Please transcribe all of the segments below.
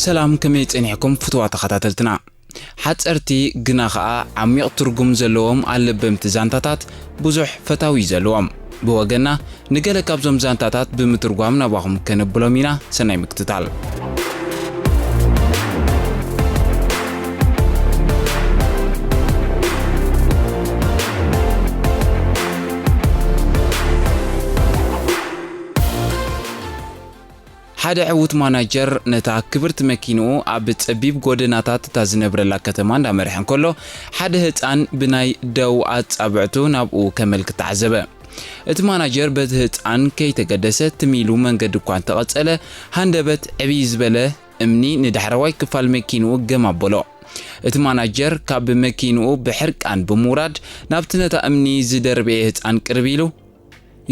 ሰላም፣ ከመይ ጸኒሕኩም ፍቱዋት ተኸታተልትና? ሓጸርቲ ግና ኸኣ ዓሚቕ ትርጉም ዘለዎም ኣለበምቲ ዛንታታት ብዙሕ ፈታዊ እዩ ዘለዎም። ብወገና ንገለ ካብዞም ዛንታታት ብምትርጓም ናባኹም ከነብሎም ኢና። ሰናይ ምክትታል። ሓደ ዕዉት ማናጀር ነታ ክብርቲ መኪንኡ ኣብ ጸቢብ ጎደናታት እታ ዝነብረላ ከተማ እንዳመርሐ እንከሎ፣ ሓደ ህጻን ብናይ ደው ኣጻብዕቱ ናብኡ ከመልክት ተዓዘበ። እቲ ማናጀር በቲ ህጻን ከይተገደሰ ትም ኢሉ መንገዲ እኳ እንተቐጸለ፣ ሃንደበት ዕብይ ዝበለ እምኒ ንዳሕረዋይ ክፋል መኪንኡ ገም ኣበሎ። እቲ ማናጀር ካብ መኪንኡ ብሕርቃን ብምውራድ ናብቲ ነታ እምኒ ዝደርበየ ህጻን ቅርብ ኢሉ፣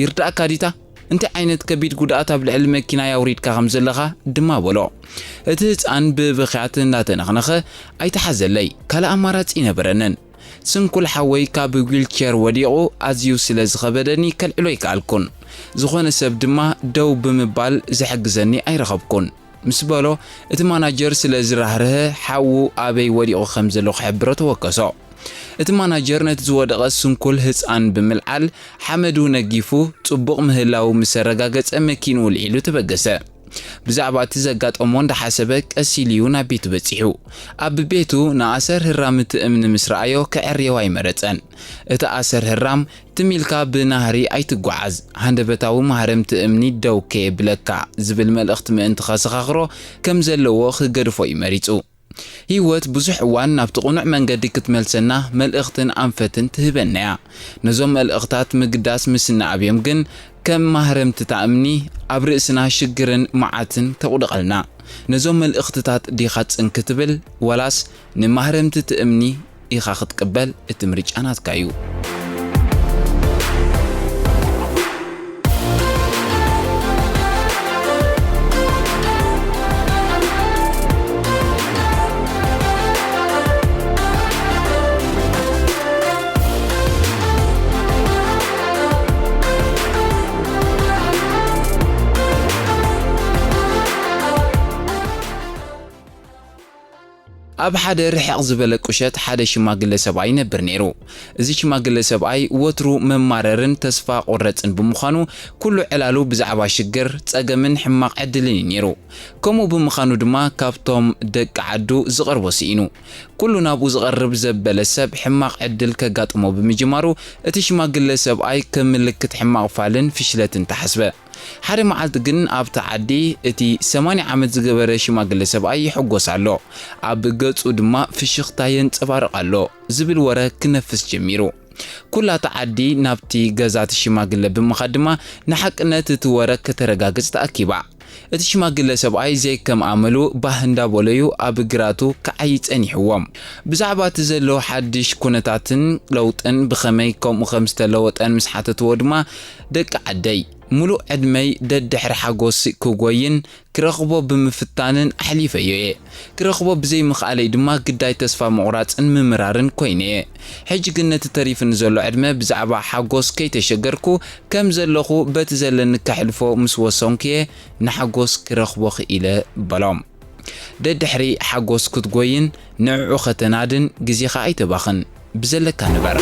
"ይርዳእካ ዲታ? እንታይ ዓይነት ከቢድ ጉድኣት ኣብ ልዕሊ መኪናይ ኣውሪድካ ከም ዘለኻ?" ድማ በሎ። እቲ ህጻን ብብኽያት እንዳተነኽነኸ፣ "ኣይተሓዘለይ፣ ካልእ ኣማራጺ ኣይነበረንን። ስንኩል ሓወይ ካብ ዊልቸር ወዲቑ ኣዝዩ ስለ ዝኸበደኒ ከልዕሎ ኣይከኣልኩን። ዝኾነ ሰብ ድማ ደው ብምባል ዝሕግዘኒ ኣይረኸብኩን" ምስ በሎ፣ እቲ ማናጀር ስለ ዝራህርሀ፣ ሓዉ ኣበይ ወዲቑ ከም ዘሎ ክሕብሮ ተወከሶ። እቲ ማናጀር ነቲ ዝወደቐ ስንኩል ህጻን ብምልዓል፣ ሓመዱ ነጊፉ፣ ጽቡቕ ምህላዉ ምስ ኣረጋገጸ፣ መኪንኡ ልዒሉ ተበገሰ። ብዛዕባ እቲ ዘጋጠሞ እንዳሓሰበ፣ ቀስ ኢሉ እዩ ናብ ቤቱ በጺሑ። ኣብ ቤቱ ንኣሰር ህራም እቲ እምኒ ምስ ረኣዮ፣ ከዐርዮ ኣይመረጸን። እቲ ኣሰር ህራም ትም ኢልካ ብናህሪ ኣይትጓዓዝ። ሃንደበታዊ ማህረምቲ እምኒ ደው ከየብለካ ዝብል መልእኽቲ ምእንቲ ከሰኻኽሮ ከም ዘለዎ ክገድፎ እዩ መሪጹ። ህይወት ብዙሕ እዋን ናብቲ ቅኑዕ መንገዲ ክትመልሰና መልእኽትን ኣንፈትን ትህበና እያ። ነዞም መልእኽታት ምግዳስ ምስ እንኣብዮም ግን፣ ከም ማህረምቲ እታ እምኒ ኣብ ርእስና ሽግርን መዓትን ተቑድቐልና። ነዞም መልእኽትታት ዲኻ ጽን ክትብል፣ ወላስ ንማህረምቲ እቲ እምኒ ኢኻ ክትቅበል? እቲ ምርጫ ናትካ እዩ። ኣብ ሓደ ርሕቕ ዝበለ ቁሸት ሓደ ሽማግለ ሰብኣይ ይነብር ነይሩ። እዚ ሽማግለ ሰብኣይ ወትሩ መማረርን ተስፋ ቆረጽን ብምዃኑ፣ ኩሉ ዕላሉ ብዛዕባ ሽግር፣ ጸገምን ሕማቕ ዕድልን እዩ ነይሩ። ከምኡ ብምዃኑ ድማ፣ ካብቶም ደቂ ዓዱ ዝቐርቦ ስኢኑ። ኩሉ ናብኡ ዝቐርብ ዘበለ ሰብ ሕማቕ ዕድል ከጋጥሞ ብምጅማሩ፣ እቲ ሽማግለ ሰብኣይ ከም ምልክት ሕማቕ ፋልን ፍሽለትን ተሓስበ። ሓደ መዓልቲ ግን ኣብቲ ዓዲ እቲ ሰማንያ ዓመት ዝገበረ ሽማግለ ሰብኣይ ይሕጎስ ኣሎ፣ ኣብ ገጹ ድማ ፍሽኽታ የንጸባርቕ ኣሎ ዝብል ወረ ክነፍስ ጀሚሩ። ኩላ እታ ዓዲ ናብቲ ገዛ እቲ ሽማግለ ብምኻድ ድማ ንሓቅነት እቲ ወረ ከተረጋግጽ ተኣኪባ። እቲ ሽማግለ ሰብኣይ ዘይከም ኣመሉ ባህ እንዳበለዩ ኣብ ግራቱ ክዓዪ ጸኒሕዎም። ብዛዕባ እቲ ዘሎ ሓድሽ ኩነታትን ለውጥን ብኸመይ ከምኡ ከም ዝተለወጠን ምስ ሓተትዎ ድማ፣ ደቂ ዓደይ፣ ምሉእ ዕድመይ ደድሕሪ ሓጎስ ክጎይን ክረኽቦ ብምፍታንን ኣሕሊፈዮ እየ። ክረኽቦ ብዘይምኽኣለይ ድማ ግዳይ ተስፋ ምቑራጽን ምምራርን ኮይነ እየ። ሕጂ ግን ነቲ ተሪፍኒ ዘሎ ዕድመ ብዛዕባ ሓጎስ ከይተሸገርኩ ከም ዘለኹ በቲ ዘለኒ ከሕልፎ ምስ ወሰንኩ እየ ንሓጎስ ክረኽቦ ክኢለ በሎም። ደድሕሪ ሓጎስ ክትጎይን ንዕዑ ከተናድን ግዜኻ ኣይተባኽን። ብዘለካ ንበር።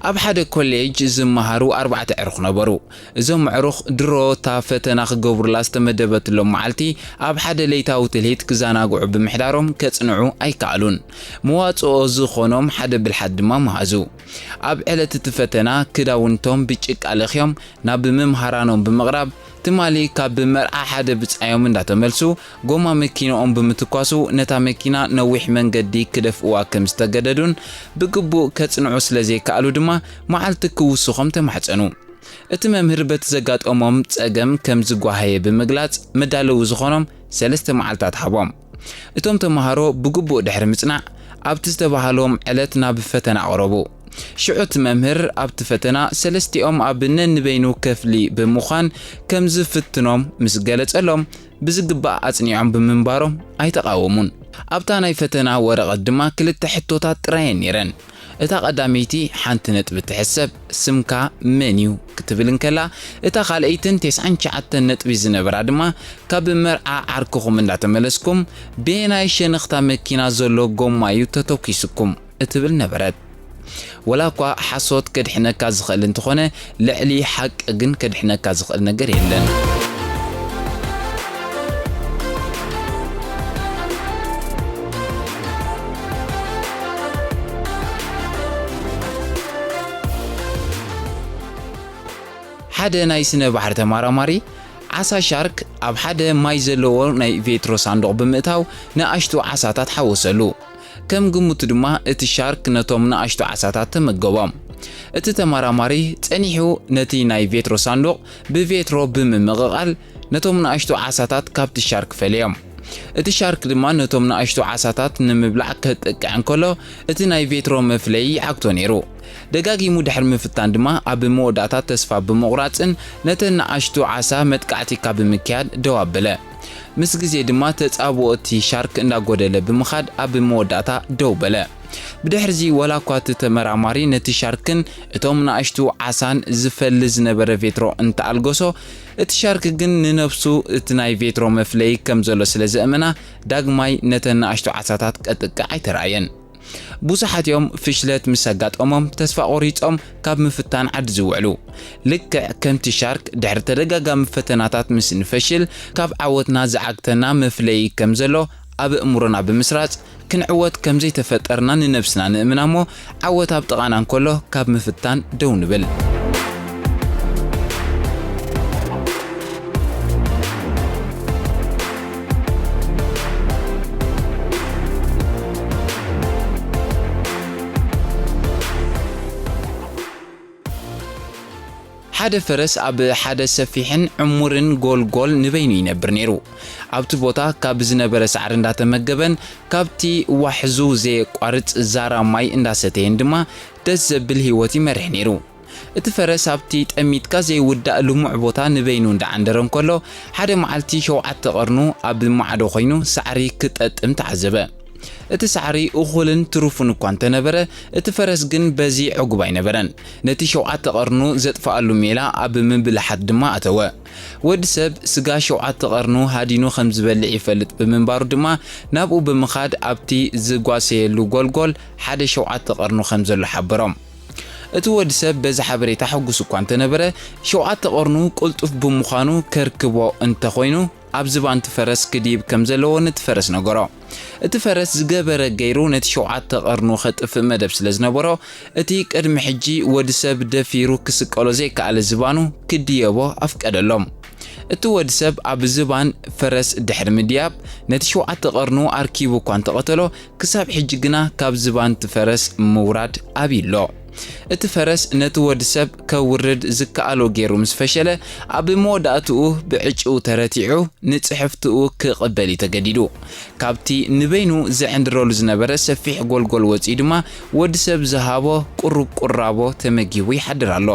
ኣብ ሓደ ኮሌጅ ዝመሃሩ ኣርባዕተ ኣዕሩኽ ነበሩ። እዞም ኣዕሩኽ ድሮ እታ ፈተና ክገብሩላ ዝተመደበትሎም መዓልቲ ኣብ ሓደ ለይታዊ ትልሂት ክዘናግዑ ብምሕዳሮም ከጽንዑ ኣይከኣሉን። መዋጽኦ ዝኾኖም ሓደ ብልሓት ድማ መሃዙ። ኣብ ዕለት እቲ ፈተና ክዳውንቶም ብጭቃ ለኽዮም ናብ መምሃራኖም ብምቕራብ፣ ትማሊ ካብ መርዓ ሓደ ብጻዮም እንዳተመልሱ፣ ጎማ መኪንኦም ብምትኳሱ፣ ነታ መኪና ነዊሕ መንገዲ ክደፍእዋ ከም ዝተገደዱን ብግቡእ ከጽንዑ ስለ ዘይከኣሉ ድማ፣ መዓልቲ ክውስኾም ተማሕጸኑ። እቲ መምህር በቲ ዘጋጠሞም ጸገም ከም ዝጓሃየ ብምግላጽ፣ መዳለዊ ዝኾኖም ሰለስተ መዓልታት ሃቦም። እቶም ተመሃሮ ብግቡእ ድሕሪ ምጽናዕ፣ ኣብቲ ዝተባህሎም ዕለት ናብ ፈተና ኣቕረቡ። ሽዑ እቲ መምህር ኣብቲ ፈተና ሰለስቲኦም ኣብ ነንበይኑ ክፍሊ ብምዃን ከም ዝፍትኖም ምስ ገለጸሎም፣ ብዝግባእ ኣጽኒዖም ብምንባሮም ኣይተቓወሙን። ኣብታ ናይ ፈተና ወረቐት ድማ ክልተ ሕቶታት ጥራየን ነይረን። እታ ቀዳመይቲ ሓንቲ ነጥቢ ትሕሰብ፣ ስምካ መን እዩ ክትብል እንከላ፣ እታ ካልኣይትን ተስዓን ትሽዓተን ነጥቢ ዝነበራ ድማ፣ ካብ መርዓ ዓርክኹም እንዳተመለስኩም፣ በየናይ ሸነኽታ መኪና ዘሎ ጎማ እዩ ተተኲሱኩም? እትብል ነበረት። ወላ እኳ ሓሶት ከድሕነካ ዝኽእል እንተኾነ፣ ልዕሊ ሓቂ ግን ከድሕነካ ዝኽእል ነገር የለን። ሓደ ናይ ስነ ባሕሪ ተመራማሪ፣ ዓሳ ሻርክ ኣብ ሓደ ማይ ዘለዎ ናይ ቬትሮ ሳንዱቕ ብምእታው ንኣሽቱ ዓሳታት ሓወሰሉ። ከም ግምቱ ድማ እቲ ሻርክ ነቶም ንኣሽቱ ዓሳታት ተመገቦም። እቲ ተመራማሪ ጸኒሑ ነቲ ናይ ቬትሮ ሳንዱቕ ብቬትሮ ብምምቕቓል ነቶም ንኣሽቱ ዓሳታት ካብቲ ሻርክ ፈለዮም። እቲ ሻርክ ድማ ነቶም ንኣሽቱ ዓሳታት ንምብላዕ ከጥቅዕ እንከሎ፣ እቲ ናይ ቬትሮ መፍለዪ ይዓግቶ ነይሩ። ደጋጊሙ ድሕሪ ምፍታን ድማ ኣብ መወዳእታ ተስፋ ብምቑራጽን ነተን ንኣሽቱ ዓሳ መጥቃዕቲ ካብ ምክያድ ደው ኣበለ። ምስ ግዜ ድማ ተጻብኦ እቲ ሻርክ እንዳጎደለ ብምኻድ ኣብ መወዳእታ ደው በለ። ብድሕርዚ ዋላ እኳ እቲ ተመራማሪ ነቲ ሻርክን እቶም ንኣሽቱ ዓሳን ዝፈሊ ዝነበረ ቬትሮ እንተኣልገሶ፣ እቲ ሻርክ ግን ንነብሱ እቲ ናይ ቬትሮ መፍለዪ ከም ዘሎ ስለ ዘእመና ዳግማይ ነተን ንኣሽቱ ዓሳታት ቀጥቅዕ ኣይተራእየን። ብዙሓት እዮም ፍሽለት ምስ ኣጋጠሞም ተስፋ ቆሪጾም ካብ ምፍታን ዓዲ ዝውዕሉ። ልክዕ ከምቲ ሻርክ ድሕሪ ተደጋጋሚ ፈተናታት ምስ ንፈሽል ካብ ዓወትና ዝዓግተና መፍለዪ ከም ዘሎ ኣብ ኣእምሮና ብምስራጽ ክንዕወት ከም ዘይተፈጠርና ንነብስና ንእምና እሞ ዓወት ኣብ ጥቓና እንከሎ ካብ ምፍታን ደው ንብል። ሓደ ፈረስ ኣብ ሓደ ሰፊሕን ዕሙርን ጎልጎል ንበይኑ ይነብር ነይሩ። ኣብቲ ቦታ ካብ ዝነበረ ሳዕሪ እንዳተመገበን ካብቲ ዋሕዙ ዘየቋርጽ ዛራ ማይ እንዳሰተየን ድማ ደስ ዘብል ህይወት ይመርሕ ነይሩ። እቲ ፈረስ ኣብቲ ጠሚትካ ዘይውዳእ ልሙዕ ቦታ ንበይኑ እንዳዓንደረ እንከሎ፣ ሓደ መዓልቲ ሸውዓተ ቀርኑ ኣብ ማዕዶ ኮይኑ ሳዕሪ ክጠጥም ተዓዘበ። እቲ ሳዕሪ እኹልን ትሩፍን እኳ እንተነበረ፣ እቲ ፈረስ ግን በዚ ዕጉብ ኣይነበረን። ነቲ ሸውዓተ ቀርኑ ዘጥፍኣሉ ሜላ ኣብ ምብልሓት ድማ ኣተወ። ወዲ ሰብ ስጋ ሸውዓተ ቀርኑ ሃዲኑ ከም ዝበልዕ ይፈልጥ ብምንባሩ ድማ፣ ናብኡ ብምኻድ ኣብቲ ዝጓሰየሉ ጎልጎል ሓደ ሸውዓተ ቀርኑ ከም ዘሎ ሓበሮም። እቲ ወዲ ሰብ በዚ ሓበሬታ ሕጉስ እኳ እንተነበረ፣ ሸውዓተ ቀርኑ ቅልጡፍ ብምዃኑ ከርክቦ እንተኾይኑ፣ ኣብ ዝባን እቲ ፈረስ ክድይብ ከም ዘለዎ ነቲ ፈረስ ነገሮ። እቲ ፈረስ ዝገበረ ገይሩ ነቲ ሸውዓተ ቀርኑ ከጥፍእ መደብ ስለ ዝነበሮ፣ እቲ ቅድሚ ሕጂ ወዲ ሰብ ደፊሩ ክስቀሎ ዘይከኣለ ዝባኑ ክድየቦ ኣፍቀደሎም። እቲ ወዲ ሰብ ኣብ ዝባን ፈረስ ድሕሪ ምድያብ፣ ነቲ ሸውዓተ ቀርኑ ኣርኪቡ እኳ እንተቐተሎ፣ ክሳብ ሕጂ ግና ካብ ዝባን እቲ ፈረስ ምውራድ ኣብዩ ኣሎ። እቲ ፈረስ ነቲ ወዲ ሰብ ከውርድ ዝከኣሎ ገይሩ ምስ ፈሸለ፣ ኣብ መወዳእትኡ ብዕጭኡ ተረቲዑ ንጽሕፍትኡ ክቕበል እዩ ተገዲዱ። ካብቲ ንበይኑ ዝዕንድረሉ ዝነበረ ሰፊሕ ጎልጎል ወጺኡ ድማ፣ ወዲ ሰብ ዝሃቦ ቁሩብ ቁራቦ ተመጊቡ ይሓድር ኣሎ።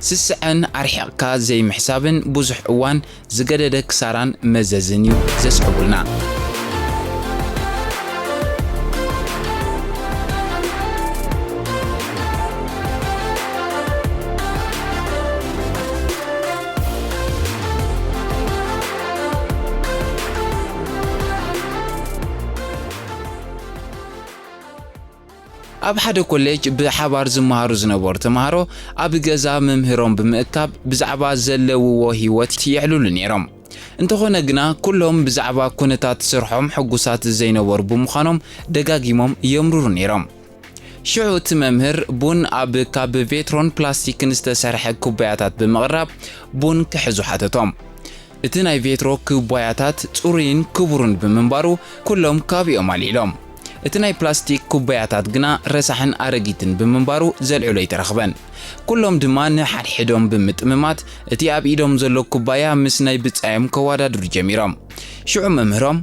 ስስዐን ኣርሒቕካ ዘይምሕሳብን ብዙሕ እዋን ዝገደደ ክሳራን መዘዝን እዩ ዘስዕቡልና። ኣብ ሓደ ኮሌጅ ብሓባር ዝመሃሩ ዝነበሩ ተምሃሮ፣ ኣብ ገዛ መምህሮም ብምእካብ ብዛዕባ ዘለውዎ ህይወት የዕልሉ ነይሮም። እንተኾነ ግና፣ ኩሎም ብዛዕባ ኩነታት ስርሖም ሕጉሳት ዘይነበሩ ብምዃኖም፣ ደጋጊሞም የምርሩ ነይሮም። ሽዑ እቲ መምህር ቡን ኣብ ካብ ቬትሮን ፕላስቲክን ዝተሰርሐ ኩባያታት ብምቕራብ፣ ቡን ክሕዙ ሓተቶም። እቲ ናይ ቬትሮ ኩባያታት ጽሩይን ክቡርን ብምንባሩ፣ ኩሎም ካብኦም ኣልዒሎም። እቲ ናይ ፕላስቲክ ኩባያታት ግና ረሳሕን ኣረጊትን ብምንባሩ፣ ዘልዕሎ ኣይተረኽበን። ኩሎም ድማ ንሓድሕዶም ብምጥምማት፣ እቲ ኣብ ኢዶም ዘሎ ኩባያ ምስ ናይ ብጻዮም ከወዳድሩ ጀሚሮም። ሽዑ መምህሮም፣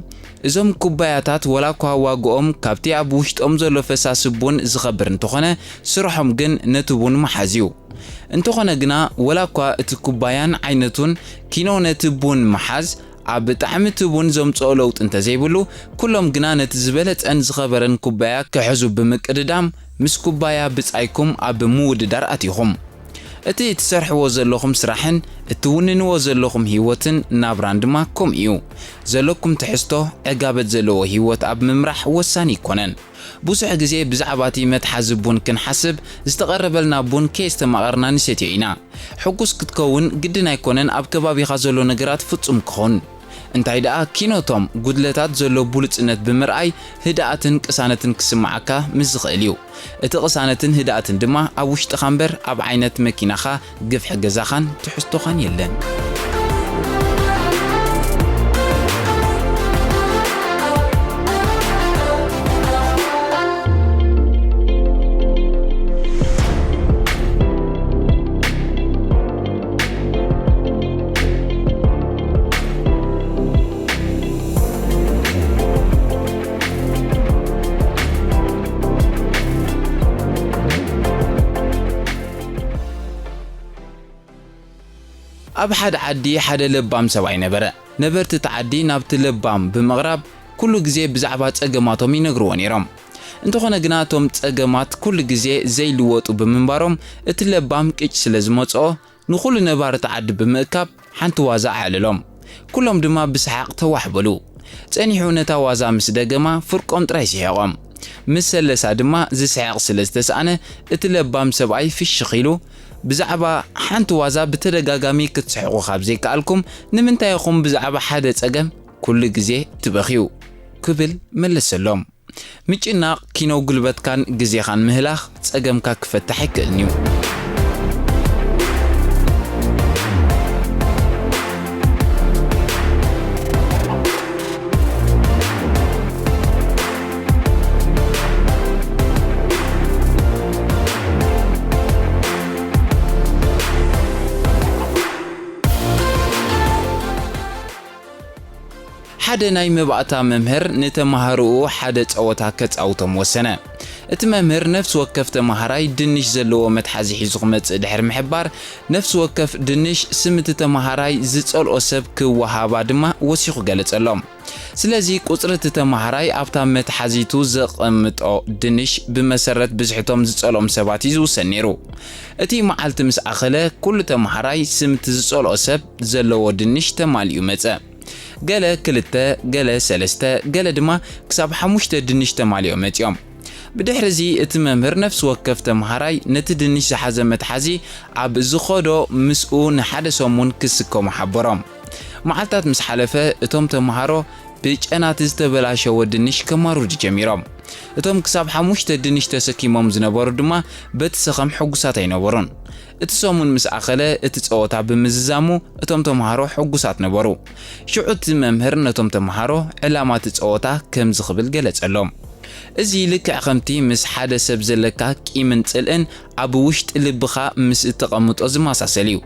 እዞም ኩባያታት፣ ወላ እኳ ዋግኦም ካብቲ ኣብ ውሽጦም ዘሎ ፈሳሲ ቡን ዝኸብር እንተኾነ፣ ስርሖም ግን ነቲ ቡን ምሓዝ እዩ። እንተኾነ ግና፣ ወላ እኳ እቲ ኩባያን ዓይነቱን ኪኖ ነቲ ቡን ምሓዝ ኣብ ጣዕሚ እቲ ቡን ዘምጽኦ ለውጢ እንተዘይብሉ፣ ኩሎም ግና ነቲ ዝበለጸን ዝኸበረን ኩባያ ክሕዙ ብምቅድዳም፣ ምስ ኩባያ ብጻይኩም ኣብ ምውድዳር ኣቲኹም። እቲ እትሰርሕዎ ዘለኹም ስራሕን እትውንንዎ ዘለኹም ህይወትን ናብራን ድማ ከምኡ እዩ። ዘለኩም ትሕዝቶ፣ ዕጋበት ዘለዎ ህይወት ኣብ ምምራሕ ወሳኒ ኣይኮነን። ብዙሕ ግዜ ብዛዕባ እቲ መትሓዚ ቡን ክንሓስብ፣ ዝተቐረበልና ቡን ከየስተማቐርና ንሰትዮ ኢና። ሕጉስ ክትከውን ግድን ኣይኮነን ኣብ ከባቢኻ ዘሎ ነገራት ፍጹም ክኹን። እንታይ ደኣ፣ ኪኖቶም ጉድለታት ዘሎ ብሉጽነት ብምርኣይ ህድኣትን ቅሳነትን ክስምዓካ ምስ ዝኽእል እዩ። እቲ ቅሳነትን ህድኣትን ድማ ኣብ ውሽጥኻ እምበር ኣብ ዓይነት መኪናኻ፣ ግፍሒ ገዛኻን ትሕዝቶኻን የለን። ኣብ ሓደ ዓዲ ሓደ ለባም ሰብኣይ ነበረ። ነበርቲ እቲ ዓዲ ናብቲ ለባም ብምቕራብ ኩሉ ግዜ ብዛዕባ ጸገማቶም ይነግርዎ ነይሮም። እንተኾነ ግና እቶም ጸገማት ኩሉ ግዜ ዘይልወጡ ብምንባሮም እቲ ለባም ቅጭ ስለ ዝመጽኦ ንኹሉ ነባሪ እቲ ዓዲ ብምእካብ ሓንቲ ዋዛ ኣዕለሎም። ኩሎም ድማ ብሰሓቕ ተዋሕበሉ። ጸኒሑ ነታ ዋዛ ምስ ደገማ ፍርቆም ጥራይ ስሒቖም። ምስ ሰለሳ ድማ ዝስሕቕ ስለ ዝተሳእነ እቲ ለባም ሰብኣይ ፍሽኽ ኢሉ፣ "ብዛዕባ ሓንቲ ዋዛ ብተደጋጋሚ ክትስሕቑ ካብ ዘይከኣልኩም ንምንታይ ኢኹም ብዛዕባ ሓደ ጸገም ኩሉ ግዜ ትበኽዩ?" ክብል መለሰሎም። ምጭናቕ ኪኖ ጉልበትካን ግዜኻን ምህላኽ ጸገምካ ክፈትሕ ኣይክእልን እዩ። ሓደ ናይ መባእታ መምህር ንተማሃሮኡ ሓደ ጸወታ ከጻውቶም ወሰነ። እቲ መምህር ነፍሲ ወከፍ ተማሃራይ ድንሽ ዘለዎ መትሓዚ ሒዙ ክመጽእ ድሕሪ ምሕባር፣ ነፍሲ ወከፍ ድንሽ ስም እቲ ተማሃራይ ዝጸልኦ ሰብ ክወሃባ ድማ ወሲኹ ገለጸሎም። ስለዚ ቁጽሪ እቲ ተማሃራይ ኣብታ መትሓዚቱ ዘቐምጦ ድንሽ ብመሰረት ብዝሕቶም ዝጸልኦም ሰባት እዩ ዝውሰን ነይሩ። እቲ መዓልቲ ምስ ኣኸለ፣ ኩሉ ተማሃራይ ስም እቲ ዝጸልኦ ሰብ ዘለዎ ድንሽ ተማሊኡ መጸ። ገለ ክልተ፣ ገለ ሰለስተ፣ ገለ ድማ ክሳብ ሓሙሽተ ድንሽ ተማሊኦም መጺኦም። ብድሕሪ እዚ እቲ መምህር ነፍሲ ወከፍ ተምሃራይ ነቲ ድንሽ ዝሓዘ መትሓዚ ኣብ ዝኸዶ ምስኡ ንሓደ ሰሙን ክስከሙ ሓበሮም። መዓልታት ምስ ሓለፈ እቶም ተምሃሮ ብጨናቲ ዝተበላሸወ ድንሽ ከማርዱ ጀሚሮም። እቶም ክሳብ ሓሙሽተ ድንሽ ተሰኪሞም ዝነበሩ ድማ በቲ ሰኸም ሕጉሳት ኣይነበሩን። እቲ ሰሙን ምስ ኣኸለ እቲ ጸወታ ብምዝዛሙ እቶም ተምሃሮ ሕጉሳት ነበሩ። ሽዑ እቲ መምህር ነቶም ተምሃሮ ዕላማ እቲ ጸወታ ከምዚ ክብል ገለጸሎም። እዚ ልክዕ ከምቲ ምስ ሓደ ሰብ ዘለካ ቂምን ጽልእን ኣብ ውሽጢ ልብኻ ምስ እተቐምጦ ዝመሳሰል እዩ።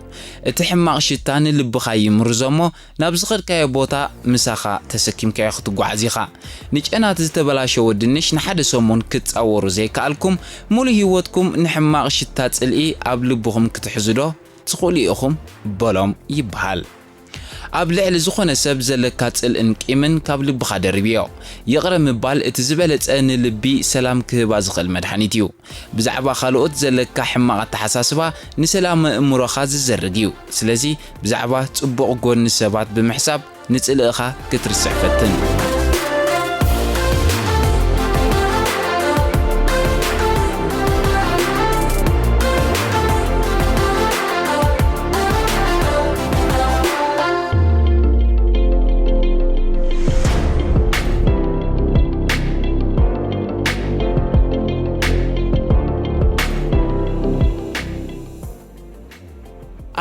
እቲ ሕማቕ ሽታ ንልብኻ ይምርዞ እሞ ናብ ዝኸድካዮ ቦታ ምሳኻ ተሰኪምካዮ ክትጓዓዝ ኢኻ። ንጨናት ዝተበላሸወ ድንሽ ንሓደ ሰሙን ክትጻወሩ ዘይከኣልኩም፣ ሙሉእ ህይወትኩም ንሕማቕ ሽታ ጽልኢ ኣብ ልብኹም ክትሕዙ ዶ ትኽእሉ ኢኹም? በሎም ይበሃል። ኣብ ልዕሊ ዝኾነ ሰብ ዘለካ ጽልእን ቂምን ካብ ልብኻ ደርብዮ። ይቕረ ምባል እቲ ዝበለጸ ንልቢ ሰላም ክህባ ዝኽእል መድሃኒት እዩ። ብዛዕባ ካልኦት ዘለካ ሕማቕ ኣተሓሳስባ ንሰላም ኣእምሮኻ ዝዘርግ እዩ። ስለዚ ብዛዕባ ጽቡቕ ጎኒ ሰባት ብምሕሳብ ንጽልእኻ ክትርስዕ ፈትን።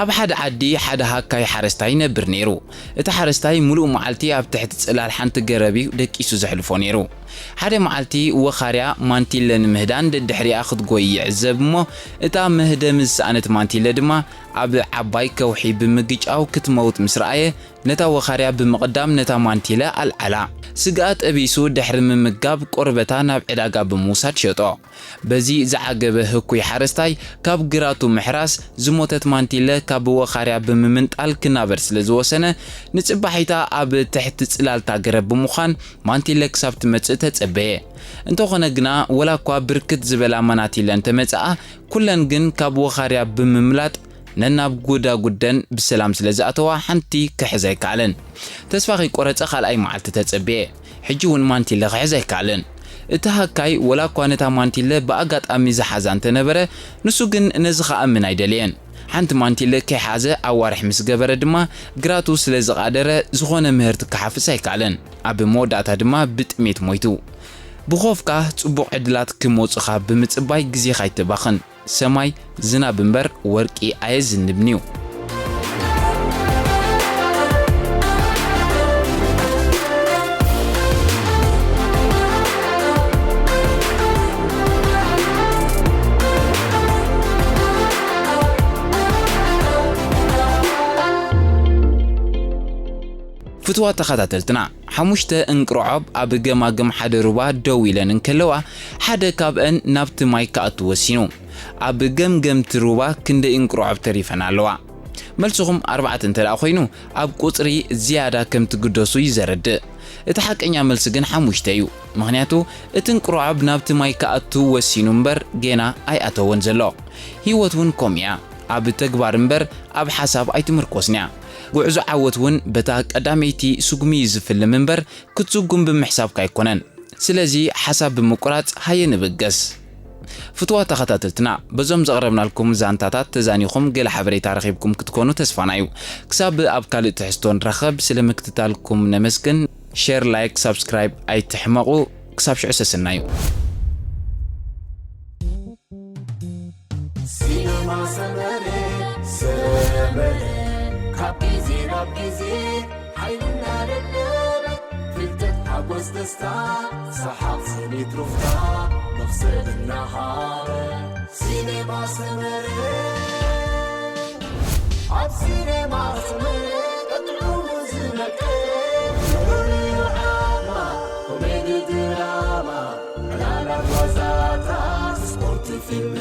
ኣብ ሓደ ዓዲ ሓደ ሃካይ ሓረስታይ ይነብር ነይሩ። እቲ ሓረስታይ ምሉእ መዓልቲ ኣብ ትሕቲ ጽላል ሓንቲ ገረብ እዩ ደቂሱ ዘሕልፎ ነይሩ። ሓደ መዓልቲ ወኻርያ ማንቲለ ንምህዳን ደድሕሪኣ ክትጎይ ይዕዘብ እሞ፣ እታ መህደሚ ዝሰኣነት ማንቲለ ድማ ኣብ ዓባይ ከውሒ ብምግጫው ክትመውት ምስ ረኣየ፣ ነታ ወኻርያ ብምቕዳም ነታ ማንቲለ ኣልዓላ። ስግኣ ጠቢሱ ድሕሪ ምምጋብ ቆርበታ ናብ ዕዳጋ ብምውሳድ ሸጦ። በዚ ዝዓገበ ህኩይ ሓረስታይ ካብ ግራቱ ምሕራስ ዝሞተት ማንቲለ ካብ ወኻርያ ብምምንጣል ክናበር ስለ ዝወሰነ፣ ንጽባሒታ ኣብ ትሕቲ ጽላልታ ገረብ ብምዃን ማንቲለ ክሳብ ትመጽእ ተጸበየ። እንተኾነ ግና፣ ወላ እኳ ብርክት ዝበላ ማናቲለ እንተመጽኣ፣ ኩለን ግን ካብ ወኻርያ ብምምላጥ ነናብ ጉዳጉደን ብሰላም ስለ ዝኣተዋ፣ ሓንቲ ክሕዝ ኣይከኣለን። ተስፋ ከይቆረጸ ካልኣይ መዓልቲ ተጸብየ። ሕጂ እውን ማንቲለ ክሕዝ ኣይከኣለን። እቲ ሃካይ ወላ እኳ ነታ ማንቲለ ብኣጋጣሚ ዝሓዛ እንተነበረ፣ ንሱ ግን ነዚ ክኣምን ኣይደለየን። ሓንቲ ማንቲለ ከይሓዘ ኣዋርሕ ምስ ገበረ ድማ፣ ግራቱ ስለ ዝቓደረ፣ ዝኾነ ምህርቲ ክሓፍስ ኣይከኣለን። ኣብ መወዳእታ ድማ ብጥሜት ሞይቱ። ብኾፍካ ጽቡቕ ዕድላት ክመጹኻ ብምጽባይ ግዜኻ ኣይተባኽን። ሰማይ ዝናብ እምበር ወርቂ ኣየዝንብን'ዩ። ፍትዋት ተኸታተልትና፣ ሓሙሽተ እንቅርዖብ ኣብ ገማግም ሓደ ሩባ ደው ኢለን እንከለዋ፣ ሓደ ካብአን ናብቲ ማይ ክኣቱ ወሲኑ። ኣብ ገምገምቲ ሩባ ክንደይ እንቅርዖብ ተሪፈን ኣለዋ? መልስኹም ኣርባዕተ እንተ ደኣ ኮይኑ፣ ኣብ ቁጽሪ ዝያዳ ከም ትግደሱ እዩ ዘረድእ። እቲ ሓቀኛ መልሲ ግን ሓሙሽተ እዩ። ምኽንያቱ፣ እቲ እንቅርዖብ ናብቲ ማይ ክኣቱ ወሲኑ እምበር፣ ጌና ኣይኣተወን ዘሎ። ህይወት እውን ከምኡ እያ። ኣብ ተግባር እምበር፣ ኣብ ሓሳብ ኣይትምርኮስን እያ። ጉዕዞ ዓወት እውን በታ ቀዳመይቲ ስጉሚ እዩ ዝፍልም እምበር፣ ክትስጉም ብምሕሳብካ ኣይኮነን። ስለዚ ሓሳብ ብምቁራጽ ሃየ ንብገስ። ፍትዋት ተኸታተልትና፣ በዞም ዘቕረብናልኩም ዛንታታት ተዛኒኹም ገለ ሓበሬታ ረኺብኩም ክትኮኑ ተስፋና እዩ። ክሳብ ኣብ ካልእ ትሕዝቶ ንራኸብ፣ ስለ ምክትታልኩም ነመስግን። ሼር፣ ላይክ፣ ሳብስክራይብ ኣይትሕመቑ። ክሳብ ሽዑ ሰሰናዩ። ሲነማ ሰመረ፣ ሰመረ፣ ካብ ግዜ ናብ ግዜ ሓይልና ደለበ። ፍልጠት፣ ሓጎስ፣ ደስታ፣ ሰሓቕ፣ ስኒት፣ ሩፍታ፣ መኽሰብ እናሃበ። ሲነማ ሰመረ፣ ኣብ ሲነማ ሰመረ፣ ቀጥዑ ዝነቀ። ኮሜዲ፣ ድራማ፣ ዕላላት፣ ዋዛታት፣ ስፖርት፣ ፊልም፣